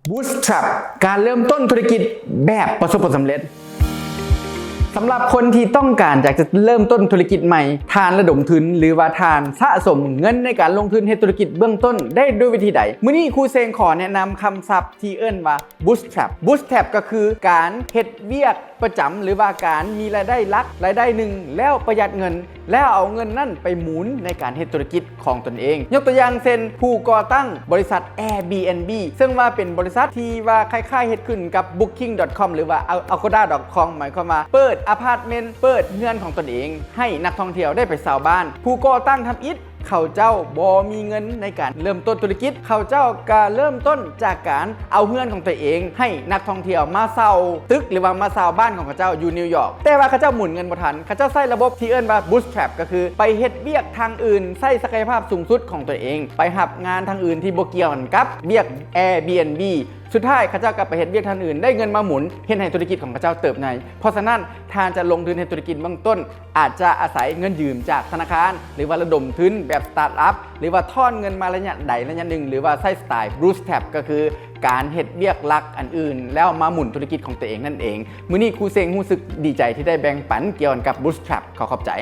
Bootstrap ການເລີ່ມຕົ້ນທຸລະກິດແບບປະສົບຜົນສຳເລັດ. ສຳລັບຄົນທີ່ຕ້ອງການຢາກຈະເລີ່ມຕົ້ນທຸລະກິດໃໝ່, ທ່ານລະດົມທຶນ ຫຼືວ່າທ່ານສະສົມເງິນໃນການລົງທຶນເຮັດທຸລະກິດເບື້ອງຕົ້ນໄດ້ດ້ວຍວິທີໃດ? ມື້ນີ້ຄູເຊງຂໍແນະນຳຄຳສັບທີ່ເອີ້ນວ່າ Bootstrap. Bootstrap ກໍຄືການເຮັດວຽກປະຈຳ ຫຼືວ່າການມີລາຍໄດ້ຫຼັກລາຍໄດ້ໜຶ່ງ ແລ້ວປະຢັດເງິນ ແລ້ວເອົາເງິນນັ້ນໄປໝູນໃນການເຮັດທຸລະກິດຂອງຕົນເອງ. ຍົກຕົວຢ່າງເຊັ່ນ ຜູ້ກໍ່ຕັ້ງບໍລິສັດ Airbnb ເຊິ່ງວ່າເປັນບໍລິສັດທີ່ວ່າຄ້າຍໆເຮັດຂຶ້ນກັບ Booking.com ຫຼືວ່າ Agoda.com ໝາຍຄວາມວ່າເປີດອາພາດເມັນ ເປີດເຮືອນຂອງຕົນເອງໃຫ້ນັກທ່ອງທ່ຽວໄດ້ໄປເຊົ່າບ້ານ. ຜູ້ກໍ່ຕັ້ງທຳອິດ ເຂົາເຈົ້າບໍ່ມີເງິນໃນການເລີ່ມຕົ້ນທຸລະກິດ, ເຂົາເຈົ້າກະເລີ່ມຕົ້ນຈາກການເອົາເຮືອນຂອງຕົວເອງໃຫ້ນັກທ່ອງທ່ຽວມາເຊົ່າຕຶກ ຫຼືວ່າມາເຊົ່າບ້ານຂອງເຂົາເຈົ້າຢູ່ນິວຢອກ. ແຕ່ວ່າເຂົາເຈົ້າໝູນເງິນບໍ່ທັນ, ເຂົາເຈົ້າໃຊ້ລະບົບທີ່ເອີ້ນວ່າ Bootstrap ກໍຄືໄປເຮັດວຽກທາງອື່ນ, ໃຊ້ສັກກະຍະພາບສູງສຸດຂອງຕົວເອງ, ໄປຮັບງານທາງອື່ນທີ່ບໍ່ກ່ຽວກັນກັບວຽກ Airbnb. ສຸດທ້າຍເຂົາເຈົ້າກໍໄປເຮັດວຽກທາງອື່ນ, ໄດ້ເງິນມາໝູນ, ເຮັດໃຫ້ທຸລະກິດຂອງເຂົາເຈົ້າເຕີບໃຫຍ່. ເພາະສະນັ້ນ, ທ່ານຈະລົງທຶນເຮັດທຸລະກິດເບື້ອງຕົ້ນ, ອາດຈະອາໄສເງິນຢືມຈາກທະນາຄານ ຫຼືວ່າລະດົມທຶນແບບສະຕາດອັບ ຫຼືວ່າທ້ອນເງິນມາໄລຍະໃດໄລຍະໜຶ່ງ ຫຼືວ່າໃຊ້ສະໄຕລ໌ Bootstrap ກໍຄືການເຮັດວຽກຫຼັກອັນອື່ນ ແລ້ວມາໝູນທຸລະກິດຂອງຕົວເອງນັ້ນເອງ. ມື້ນີ້ຄູເຊງຮູ້ສຶກດີໃຈທີ່ໄດ້ແບ່ງປັນກ່ຽວກັບ Bootstrap. ຂໍຂອບໃຈ.